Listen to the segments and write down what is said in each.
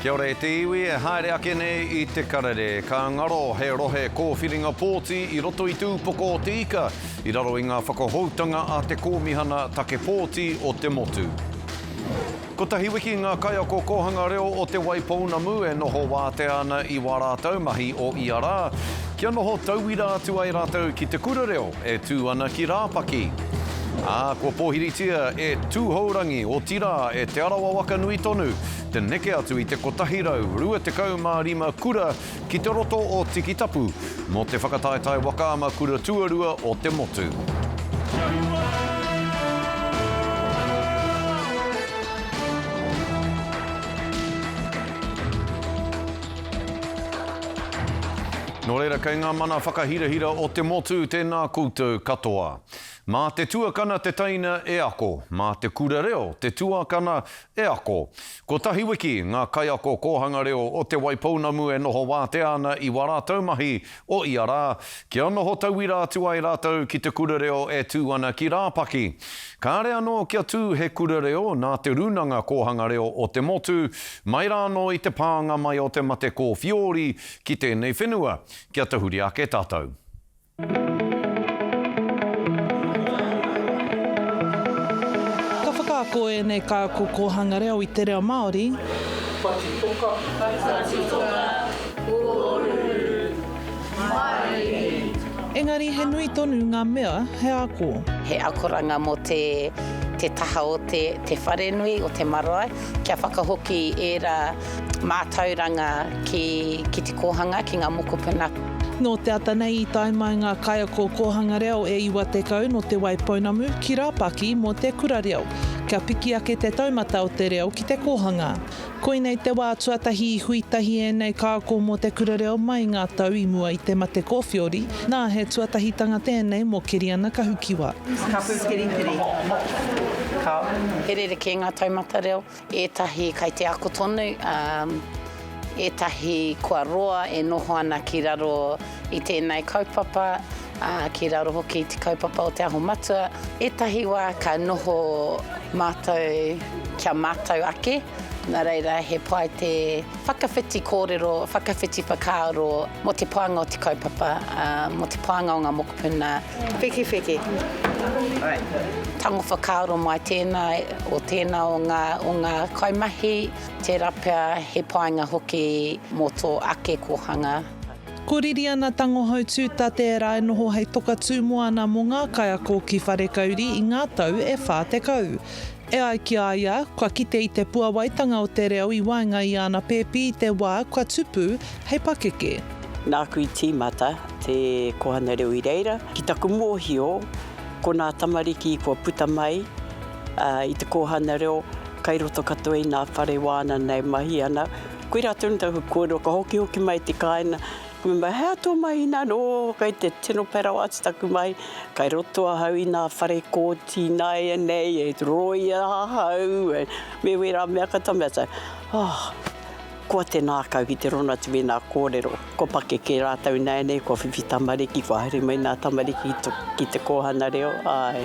Kia ora e te iwi e haere ake nei i te karere. Ka ngaro he rohe kōwhiringa pōti i roto i te upoko o te ika i raro i ngā whakahoutanga a te Kōmihana Take Pōti o te Motu. Kotahi wiki ngā kaiako kōhanga reo o Te Waipounamu e noho wātea ana i wā rātou mahi o ia rā, kia noho tauira atu ai rātou ki te kura reo e tū ana ki Rāpaki. Ā, kua pōhiritia e Tūhourangi, otirā e Te Arawa waka nui tonu, te neke atu i te 125 kura ki te roto o Tikitapu mō te whakataetae waka ama kura tuarua o te motu. Nō reira, kei ngā mana whakahirahira o te motu, tēnā koutou katoa. Mā te tuakana te teina e ako, mā te kura reo te tuakana e ako. Kotahi wiki ngā kaiako kōhanga reo o Te Waipounamu e noho wātea ana i wā rātou mahi o ia rā, kia noho tauira atu ai rātou ki te kura reo e tū ana ki Rāpaki. Kāre anō kia tū he kura reo nā te Rūnanga Kōhanga Reo o te Motu, mai rā anō i te pānga mai o te mate kōwhiori ki tēnei whenua, kia tahuri ake tātou. Ka whakaako ēnei kaiako kōhanga reo i te reo Māori. Whati toka. Whati toka. Pōruru. Mairi. Engari he nui tonu ngā mea he ako. He akoranga mō te te taha o te te wharenui, o te marae, kia whakahoki ērā mātauranga ki ki te kōhanga, ki ngā mokopuna. Nō te ata nei i tae mai ngā kaiako kōhanga reo e 90 nō Te Waipounamu ki Rāpaki mō te kura reo, kia piki ake te taumata o te reo ki te kōhanga. Koinei te wā tuatahi i hui tahi ēnei kaiako mō te kura reo mai i ngā tau i mua i te mate kōwhiori, nā, he tuatahitanga tēnei mō Keriana Kahukiwa. Ka pūteriteri. Ka. He rerekē ngā taumata reo. Ētahi kai te ako tonu, ā, ētahi kua roa e noho ana ki raro i tēnei kaupapa, ā, ki raro hoki i te kaupapa o Te Aho Matua. Ētahi wā ka noho mātou kia mātau ake, nā reira he pai te whakawhiti kōrero, whakawhiti whakaaro mō te painga o te kaupapa, ā, mō te painga o ngā mokopuna. Wheke wheke. Alright. Tango whakaaro mai tēnā o tēnā o ngā, o ngā kaimahi, tērā pea he painga hoki mō tō ake kōhanga. Ko Ririana Tangohau Tūta tērā e noho hei toka tū moana mō ngā kaiako ki Wharekauri i ngā tau e 40. E ai ki a ia, kua kite i te puawaitanga o te reo i waenga i āna pēpi i te wā kua tupu hei pakeke. Nāku i tīmata te kōhanga reo i reira. Ki taku mōhio, ko nā tamariki kua puta mai i te kōhanga reo, kai roto katoa i nā whare wānanga e mahi ana. Koirā tonu taku kōrero, ka hokihoki mai te kāinga, ka mea mai, he aha tō mahi nā? Ō, kei te tino pai rawa atu taku mahi, kai roto ahau i nā whare kōti nāianei, e rōia ahau, me wērā mea katoa, mea atu, oh, koa te ngākau ki te rono atu wēnā kōrero. Kua pakeke rātou ināianei, kua whiwhi tamariki, kua haere mai nā tamariki ki te kōhanga reo, āe.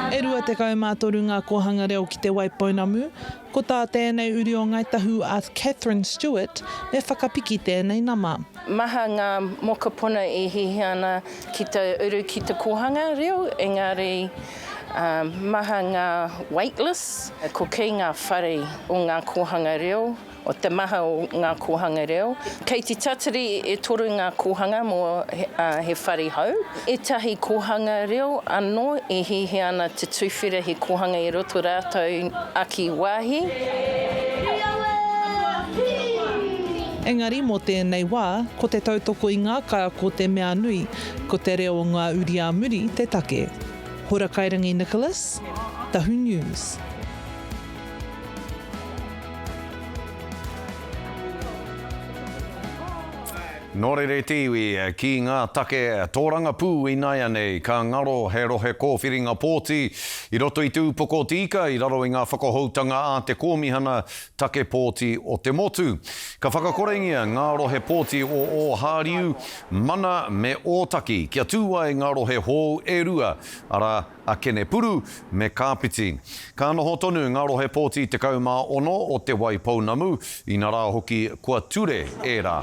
E 23 ngā kōhanga reo ki Te Waipounamu. Ko tā tēnei uri o Ngāi Tahu a Catherine Stewart, me whakapiki tēnei nama. Maha ngā mokopuna e hiahia ana ki te uru ki te kōhanga reo, engari maha ngā waitlist, ko kei ngā whare o ngā kōhanga reo, o te maha o ngā kōhanga reo. Kei te tatari e toru ngā kōhanga mō he whare hou. Ētahi kōhanga reo anō e hiahia ana te tuwhera he kōhanga i roto rātou aki wāhi. Engari mō tēnei wā, ko te tautoko i ngā kaiako te mea nui, ko te reo o ngā uri ā muri te take. Horakairangi Nicholas, Tahu News. Nō reira e te iwi, ki ngā take tōrangapū ināianei, ka ngaro he rohe kōwhiringa pōti i roto i te upoko o te ika i raro i ngā whakahoutanga a te Kōmihana Take Pōti o te Motu. Ka whakakorengia ngā rohe pōti o Ōhāriu, Mana me Ōtaki kia tū ai ngā rohe hou e rua, arā, a Kenepuru me Kāpiti. Ka noho tonu ngā rohe pōti 16 o Te Wai Pounamu, inarā hoki kua ture ērā.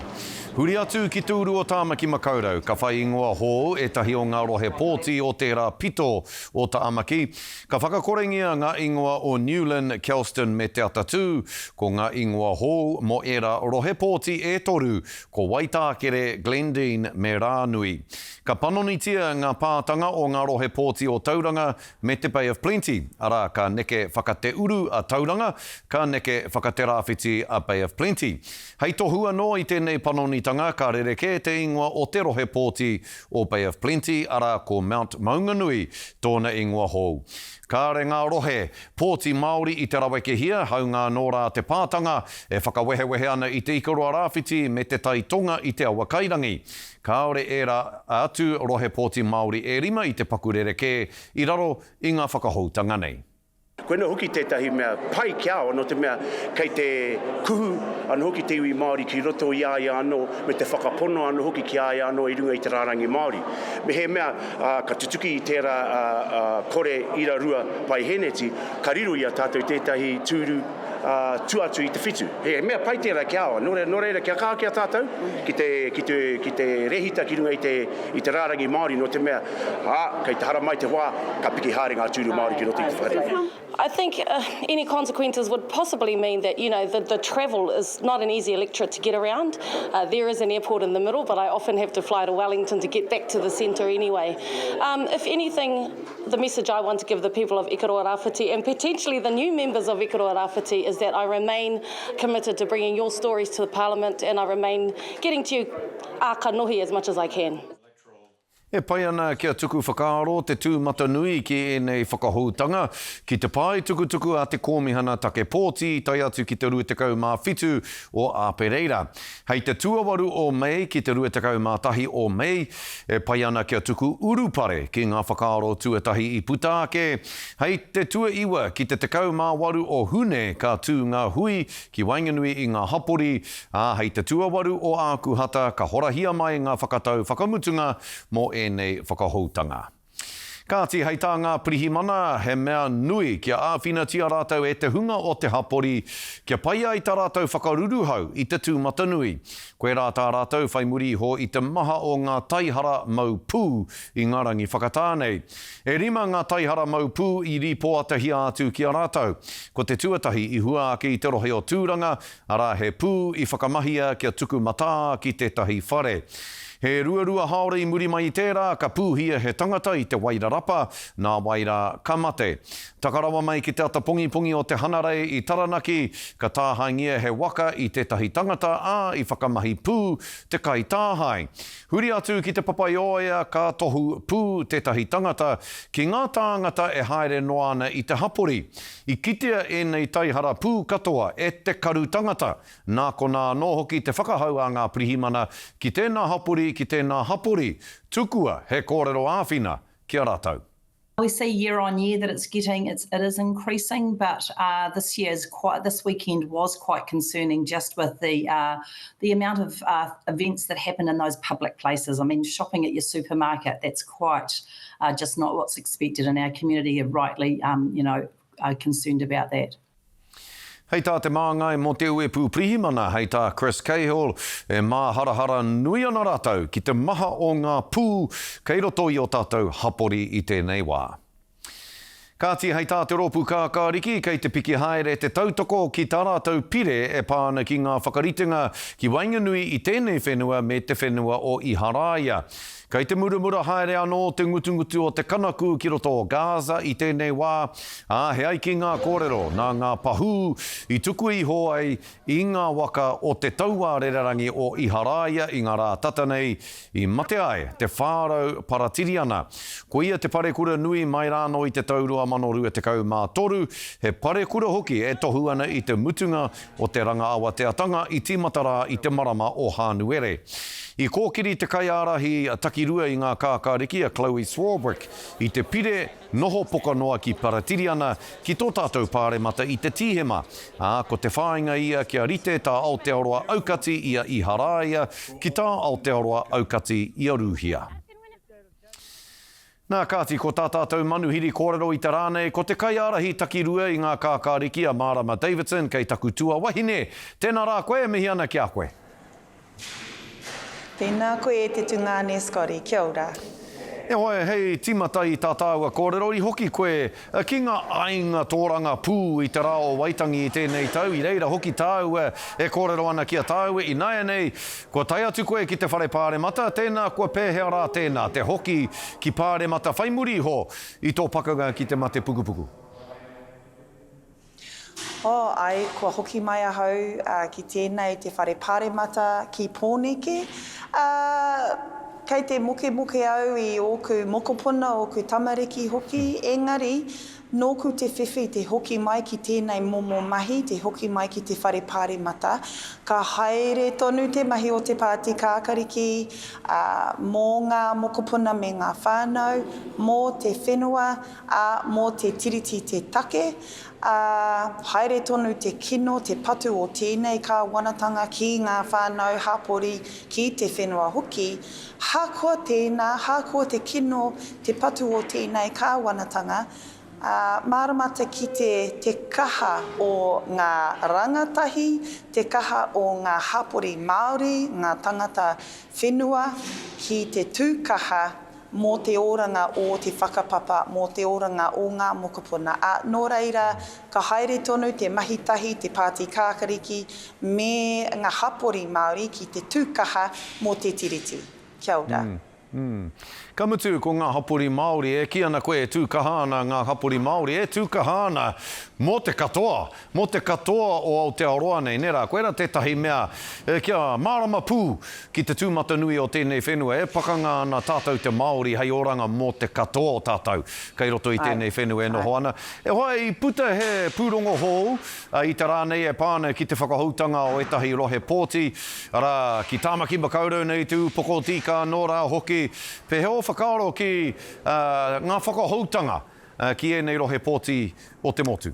Huri atu ki te uru o Tāmaki Makaurau, ka whai ingoa hou ētahi o ngā rohe pōti o tērā pito o Tāmaki. Ka whakakorengia ngā ingoa o Newlyn, Kelston me Te Atatū, ko ngā ingoa hou mō ērā rohe pōti e toru, ko Waitākere, Glendene me Rānui. Ka panonitia ngā pātanga o ngā rohe pōti o Tauranga me te Bay of Plenty, arā, ka neke whaka-te-uru a Tauranga, ka neke whaka-te-rāwhiti a Bay of Plenty. Hei tohu anō i tēnei panonitanga, ka rerekē te ingoa o te rohe pōti o Bay of Plenty, arā, ko Mount Maunganui tōna ingoa hou. Kāre ngā rohe pōti Māori i te rawekehia, hāunga anō rā te pātanga e whakawehewehe ana i Te Ikaroa Rāwhiti me te Tai Tonga i Te Awakairangi. Kāore ērā atu rohe pōti Māori e rima i te paku rerekē i raro i ngā whakahoutanga nei. Koinā hoki tētahi mea pai ki a au, nō te mea kei te kuhu anō hoki te iwi Māori ki roto i a ia anō, me te whakapono anō hoki ki a ia anō i runga i te rārangi Māori. Mehemea ka tutuki i tērā kore ira rua paiheneti, ka riro i a tātou tētahi tūru tua atu i te whitu. He mea pai tērā ki a au, nō reira kia kaha ki a tātou ki te, ki te, ki te rehita ki runga i te, i te rārangi Māori nō te mea, ā, kei te haramai te wā, ka piki haere ngā tūru Māori ki roto i te whare. I think any consequences would possibly mean that, you know, the, the travel is not an easy electorate to get around. Uh, there is an airport in the middle, but I often have to fly to Wellington to get back to the centre anyway. Um, if anything, the message I want to give the people of Ikaroa Rāwhiti and potentially the new members of Ikaroa Rāwhiti is that I remain committed to bringing your stories to the Parliament and I remain getting to you ā kanohi as much as I can. E pai ana kia tuku whakaaro te tūmatanui ki ēnei whakahoutanga ki te pae tukutuku a te Kōmihana Take Pōti tae atu ki te 27 o Āpereira. Hei te tuawaru o Mei ki te 21 o Mei, e pai ana kia tuku urupare ki ngā whakaaro tuatahi i puta ake. Hei te tuaiwa ki te 18 o Hune ka tū ngā hui ki waenganui i ngā hapori, ā, hei te tuawaru o Ākuhata ka horahia mai ngā whakatau whakamutunga mō ēnei whakahoutanga. Kāti, hei tā ngā pirihimana, he mea nui kia āwhinatia rātou e te hunga o te hapori kia pai ai tā rātou whakaruruhau i te tūmatanui. Koirā tā rātou whai muri iho i te maha o ngā taihara mau pū i ngā rangi whakatā nei. E rima ngā taihara mau pū i rīpoatahia atu ki a rātou. Ko te tuatahi i hua ake i te rohe o Tūranga, arā he pū i whakamahia kia tuku matā ki tētahi whare. He ruarua haora i muri mai i tērā, ka pūhia he tangata i te Wairarapa, nāwai rā ka mate. Taka rawa mai ki te ata pongipongi o te Hanarei i Taranaki, ka tāhaengia he waka i tētahi tangata, ā, i whakamahi pū te kaitāhae. Huri atu ki Te Papaioea ka tohu pū tētahi tangata ki ngā tāngata e haere noa ana i te hapori. I kitea ēnei taihara pū katoa e te karu tangata, nā konā anō hoki te whakahau a ngā pirihimana ki tēnā hapori, ki tēnā hapori, tukua he kōrero āwhina ki a rātou. We see year on year that it's getting, it's, it is increasing, but uh, this year is quite, this weekend was quite concerning just with the, uh, the amount of uh, events that happen in those public places. I mean, shopping at your supermarket, that's quite uh, just not what's expected, and our community are rightly, um, you know, are concerned about that. Hei tā te māngai mō te Uepū Pirihimana, hei tā Chris Cahill, e māharahara nui ana rātou ki te maha o ngā pū kei roto i ō tātou hapori i tēnei wā. Kāti, hei tā te Rōpū Kākāriki, kei te piki haere te tautoko ki tā rātou pire e pā ana ki ngā whakaritenga ki waenganui i tēnei whenua me te whenua o Iharaia. Kei te muramura haere anō te ngutungutu o te kanaku ki roto o Gaza i tēnei wā, ā, he ai ki ngā kōrero, nā ngā pahū i tuku iho ai i ngā waka o te tauā rererangi o Iharaia i ngā rā tata nei i mate ai te 400 Paratiriana. Koia te parekura nui mai rānō i te tau 2023, he parekura hoki e tohu ana i te mutunga o te ranga awateatanga i tīmata rā i te marama o Hānuere. I kōkiri te kaiārahi takirua i ngā kākāriki a Chloe Swarbrick i te pire noho pokanoa ki Paratiriana ki tō tātou Pāremata i te Tīhema, ā, ko te whāinga ia kia rite tā Aotearoa aukati i a Iharaia ki tā Aotearoa aukati i a Rūhia. Nā, kāti, ko tā tātou manuhiri kōrero i te rā nei, ko te kaiārahi takirua i ngā kākāriki a Mārama Davidson kei taku tuawahine. Tēnā rā koe, e mihi ana ki a koe. Tēnā koe e te tungāne Scotty, kia ora. E hoa, hei tīmata i tā tāua kōrero, i hoki koe ki ngā aiga tōrangapū i te rā o Waitangi i tēnei tau, i reira hoki tāua e kōrero ana ki a tāua ināianei, kua tae atu koe ki te whare pāremata, tēnā kua pēhea rā tēnā, te hoki ki pāremata whai muri iho i tō pakanga ki te mate pukupuku? Oh, āe, kua hoki mai ahau ki tēnei te whare pāremata ki Pōneke. Ā, kei te mokemoke au i ōku mokopuna, ōku tamariki hoki, engari, nōku te whiwhi te hoki mai ki tēnei momo mahi, te hoki mai ki te whare pāremata. Ka haere tonu te mahi o te Pāti Kākariki, ā, mō ngā mokopuna me ngā whānau, mō te whenua, ā, mō te Tiriti te take, ā, haere tonu te kino, te patu o tēnei kāwanatanga ki ngā whānau, hapori, ki te whenua hoki, hakoa tēnā, hakoa te kino, te patu o tēnei kāwanatanga, ā, mārama te kite te kaha o ngā rangatahi, te kaha o ngā hapori Māori, ngā tangata whenua ki te tū kaha mō te oranga o te whakapapa, mō te oranga o ngā mokopuna, ā, nō reira, ka haere tonu te mahi tahi, te Pāti Kākariki me ngā hapori Māori ki te tū kaha mō te Tiriti. Kia ora. Mm. Ka mutu, ko ngā hapori Māori, e kī ana koe e tū kaha ana ngā hapori Māori, e tū kaha ana mō te katoa, mō te katoa o Aotearoa nei, nē rā, koirā tētahi mea kia mārama pū Ki te tūmatanui o tēnei whenua, e pakanga ana tātou te Māori hei oranga mō te katoa o tātou kei roto i tēnei whenua e noho ana. E hoa, i puta he pūrongo hou i te rā nei e pā ana ki te whakahoutanga o ētahi rohe pōti, arā, ki Tāmaki Makaurau nei te ūpoko tīka anō rā hoki. Pēhea ō whakaaro ki ngā whakahoutanga ki ēnei rohe pōti o te motu?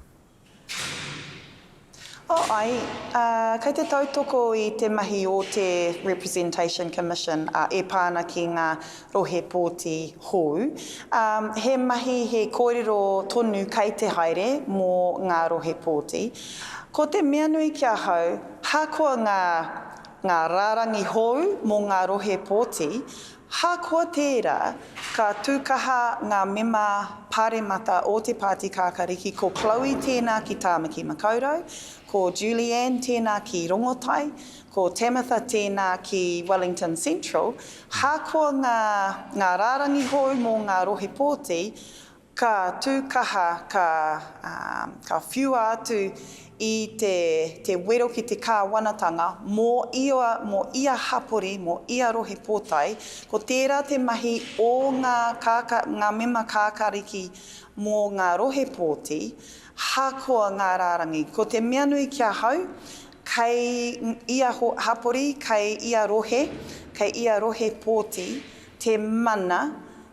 Oh ai, ā, kei te tautoko i te mahi o te Representation Commission, ā, e pā ana ki ngā rohe pōti hou. Ā, he mahi, he kōrero tonu kei te haere mō ngā rohe pōti. Ko te mea nui ki ahau, hakoa ngā, ngā rārangi hou mō ngā rohe pōti, Hakoa tērā, ka tūkaha ngā mema Pāremata o te Pāti Kākariki, ko Chloe tēnā ki Tāmaki Makaurau, ko Julie-Anne tēnā ki Rongotai, ko Tamatha tēnā ki Wellington Central, hakoa ngā ngā rārangi hou mō ngā rohe pōti, Ka tū kaha, ka, ka whiua atu i te, te wero ki te kāwanatanga mō ia, mō ia hapori, mō ia rohe pōtae, ko tērā te mahi o ngā kāka, ngā mema kākāriki mō ngā rohe pōti, hakoa ngā rārangi. Ko te mea nui ki ahau, kei ia hapori, kei ia rohe, kei ia rohe pōti te mana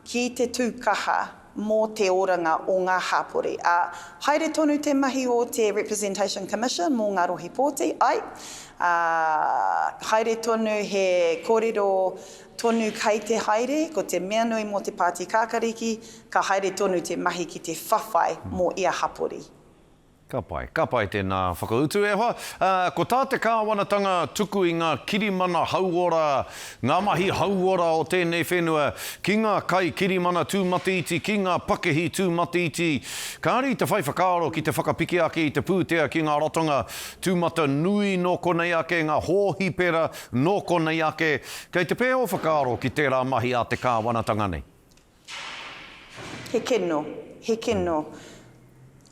ki te tū kaha mō te oranga o ngā hapori, ā, haere tonu te mahi o te Representation Commission mō ngā rohe pōti, ai, ā, haere tonu he kōrero tonu kei te haere, ko te mea nui mō te Pāti Kākariki, ka haere tonu te mahi ki te whawhai mō ia hapori. Ka pai, ka pai tēnā whakautu e hoa. Ko tā te kāwanatanga tuku i ngā kirimana hauora, ngā mahi hauora o tēnei whenua ki ngā kaikirimana tūmataiti, ki ngā pakihi tūmataiti, kāre i te whai whakaaro ki te whakapiki ake i te pūtea ki ngā ratonga tūmatanui nō konei ake, ngā hōhipera nō konei ake. Kei te pēhea ō whakaaro ki tērā mahi a te kāwanatanga nei? He kino, he kino.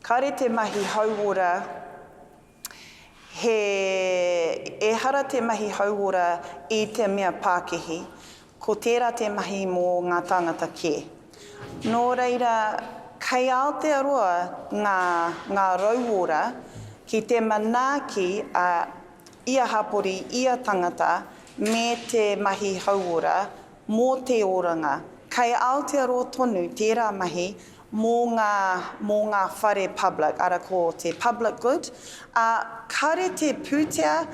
Kāre te mahi hauora, he, ehara te mahi hauora i te mea pākihi, ko tērā te mahi mō ngā tāngata kē. Nō reira, kei Aotearoa ngā, ngā rauora ki te manaaki a ia hapori, ia tangata me te mahi hauora mō te oranga. Kei Aotearoa tonu tērā mahi mō ngā, mō ngā whare public, ara ko te public good, ā, kāre te pūtea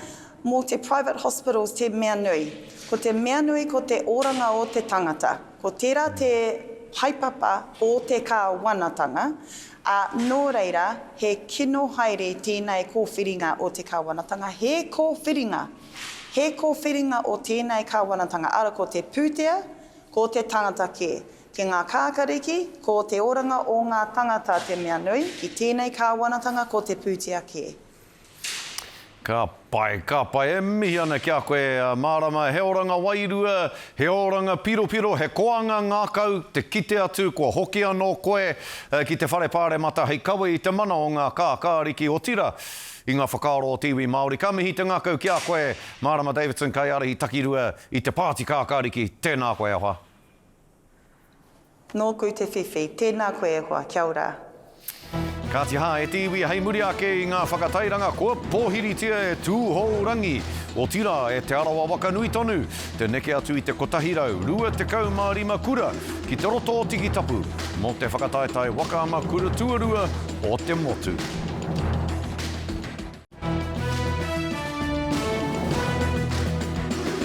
mō te private hospitals te mea nui. Ko te mea nui ko te oranga o te tangata. Ko tērā te. haepapa o te kāwanatanga, ā, nō reira, he kino haere tēnei kōwhiringa o te kāwanatanga, he kōwhiringa, he kōwhiringa o tēnei kāwanatanga, ara ko te pūtea, ko te tangata kē. Ki ngā kākariki, ko te oranga o ngā tangata te mea nui, ki tēnei kāwanatanga ko te pūtea kē. Ka pai, ka pai. E mihi ana ki a koe, Mārama. He oranga wairua, he oranga piropiro, he koanga ngākau te kite atu kua hoki anō koe ki te Whare Pāremata hei kawe i te mana o ngā kākāriki, otirā, i ngā whakaaro o te iwi Māori. Ka mihi te ngākau ki a koe, Mārama Davidson, kaiārahi takirua i te Pāti Kākāriki. Tēnā koe, e hoa. Nōku te whiwhi. Tēnā koe e hoa. Kia ora. Kāti hā, e te iwi, hei muri ake i ngā whakatairanga kua pōhiritia e Tūhourangi, otirā e Te Arawa waka nui tonu, te neke atu i te 125 kura ki te roto o Tikitapu mō te whakataetae waka ama kura tuarua o te motu.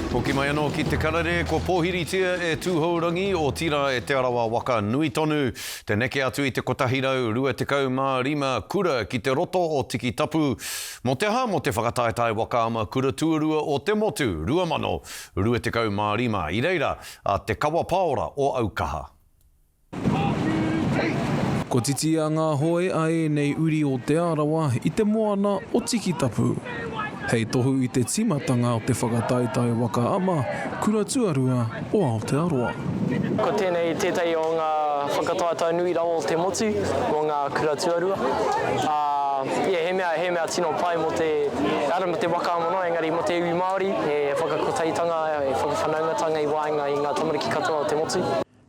Hoki mai anō ki te karere, kua pōhiritia e Tūhourangi, otirā e Te Arawa waka nui tonu, te neke atu i te 125 kura ki te roto o Tikitapu, mō te aha? Mō te whakataetae waka ama kura tuarua o te motu, 2025. I reira a Te Kawa Paora o Aukaha. Ko titia ngā hoe a ēnei uri o Te Arawa i te moana o Tikitapu. Hei tohu i te tīmatanga o te whakataetae waka ama kura tuarua o Aotearoa. Ko tēnei tētahi o ngā whakataetae nui rawa o te motu mō ngā kura tuarua. Ā, yeah, he mea, he mea tino pai mō te, ehara mō te waka ama noa, engari mō te iwi Māori, he whakakotahitanga, he whakawhanaungatanga i waenga i ngā tamariki katoa o te motu.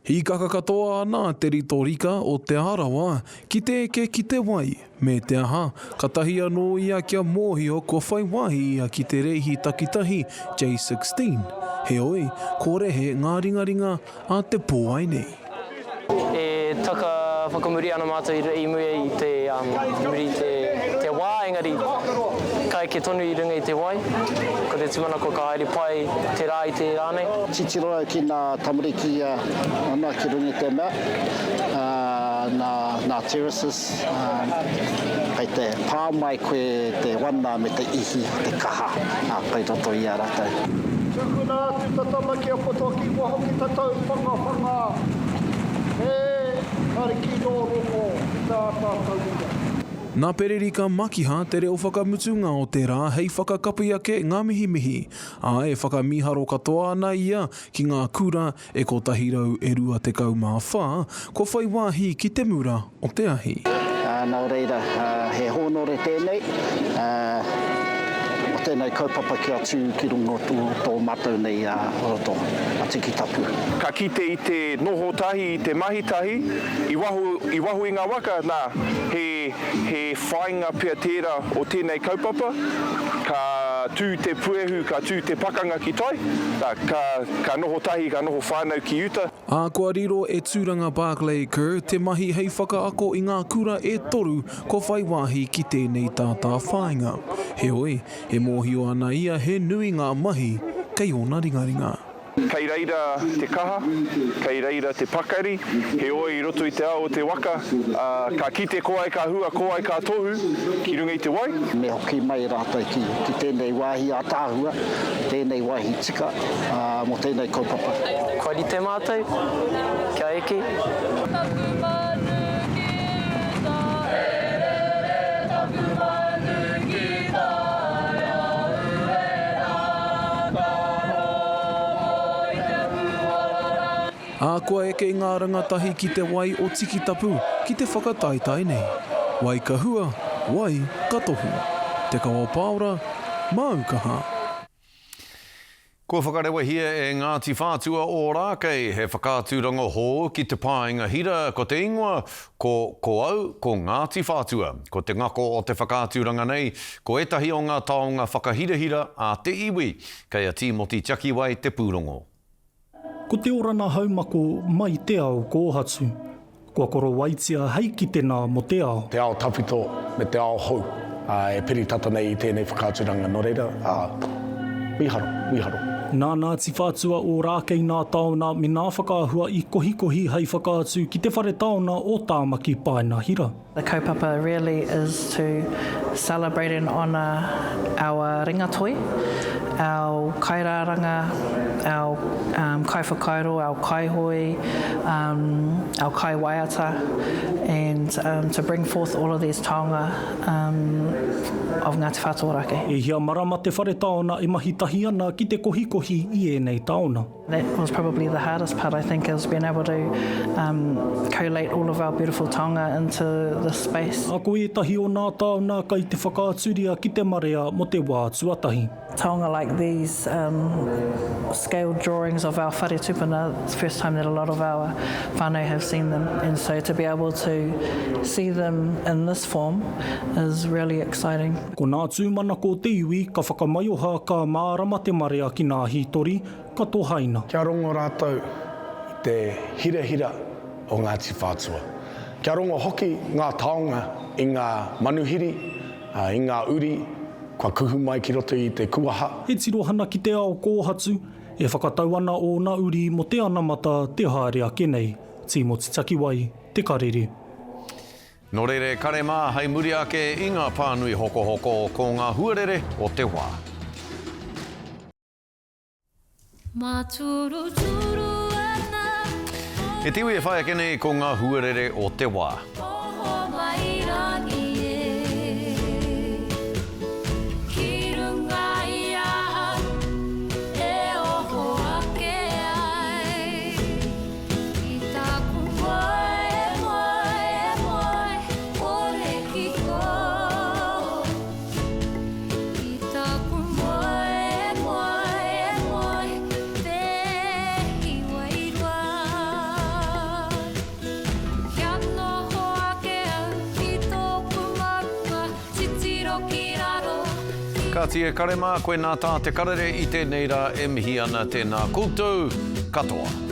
Hīkaka katoa ana te ritorika o Te Arawa ki te eke ki te wai, me te aha, katahi anō ia kia mōhio kua whai wāhi ia ki te reihi takitahi J16, heoi, kore he ngā ringaringa a te pōai nei. E taka whakamuri ana mātou i mua i te, i muri i te wā, engari ka eke tonu i runga i te wai. Ko te tūmanako ka haere pai te rā i te rā nei. Titiro au ki ngā tamariki ana ki runga i te mea, ngā terraces, kei te pā mai koe te wana me te ihi, te kaha kei roto i a ratou. Tukuna atu ta tama kia poto ki waho ki ta tauwhangawhanga, he ariki no Rongo ki ta tatou ira. Nā Pererika Makiha te reo whakamutunga o te rā hei whakakapi ake ngā mihimihi, ā, e whakamīharo katoa ana ia ki ngā kura e 124 kua whai wāhi ki te mura o te ahi. Nō reira, he hōnore tēnei, o tēnei kaupapa kia tū ki runga o tō mātou nei roto, a Tikitapu. Ka kite i te noho tahi, i te mahi tahi, i waho, i waho i ngā waka, nā, he, he whāinga pea tērā o tēnei kaupapa, ka tū te puehu, ka tū te pakanga ki tai, nā, ka, ka noho tahi, ka noho whānau ki uta. Ā, kua riro e Tūranga Barclay Kerr te mahi hei whakaako i ngā kura e toru kua whai wāhi ki tēnei tātāwhāinga. Heoi, e mōhio ana ia he nui ngā mahi kei ōna ringaringa. Kei reira te kaha, kei reira te pakari, heoi i roto i te ao o te waka, ka kite ko ai ka hua, ko ai ka tohu ki runga i te wai. Me hoki mai rātou ki tēnei wāhi ātaahua, tēnei wāhi tika mō tēnei kaupapa. Kua rite mātou kia eke. Taku manu ki uta, e rere taku manu ki tai, aue rā, ka rongo i te puararangi. Ā, kua eke ngā rangatahi ki te wai o Tikitapu ki te whakataetae nei. Wai ka hua, wai ka tohu. Te Kawa Paora, māu kaha. Kua whakarewahia e Ngāti Whātua Ōrākei he whakaaturanga hou ki te paenga hira, ko te ingoa, ko Ko Au, ko Ngāti Whātua. Ko te ngako o te whakaaturanga nei, ko ētahi o ngā taonga whakahirahira a te iwi. Kei a Tīmoti Tiakiwai te pūrongo. Ko te orana haumako mai te ao kōhatu. Kua korowaitia hei kitena mo te ao. Te ao tawhito me te ao hou e piri tata nei i tēnei whakaaturanga, nō reira, ā, mīharo, mīharo. Nā Ngāti Whātua Ōrākei nā taona me nā whakaahua i kohikohi hei whakaatu ki te whare taona o Tāmaki Paenga Hira. The kaupapa really is to celebrate and honour our ringatoi, our kairaranga, our kaiwhakairo, our kaihoe, our kaiwaiata and to bring forth all of these taonga of Ngāti Whātua Ōrākei. E hia marama te whare taona e mahi tahi ana ki te kohikohi i ēnei taona. That was probably the hardest part I think is being able to um, collate all of our beautiful taonga into this space. Ko ētahi o nā taona kai te whakaaturia ki te marea mo te wā tuatahi. Taonga like these um, scaled drawings of our whare tupuna, it's the first time that a lot of our whānau have seen them and so to be able to see them in this form is really exciting. Ko nā tūmanako o te iwi ka whakamaioha ka mārama te marea ki nā hītori, ka tohaina. Kia rongo rātou i te hirahira o Ngāti Whātua. Kia rongo hoki ngā taonga i ngā manuhiri, i ngā uri kua kuhu mai ki roto i te kuaha. He tirohana ki te ao kōhatu, e whakatau ana ōna uri mō te anamata te haere ake nei. Tīmoti Takiwai, Te Karere. Nō reira e kare mā, hei muri ake i ngā pānui hokohoko, ko ngā huarere o te wā. E te iwi e whai ake nei ko ngā huarere o te wā. I taku moe, moe, moe, te hiwairua. Kia noho ake au ki tōku maunga, titiro ki raro, ki. Kāti e kare mā, koinā tā te karere i tēnei rā e mihi ana tēnā koutou katoa.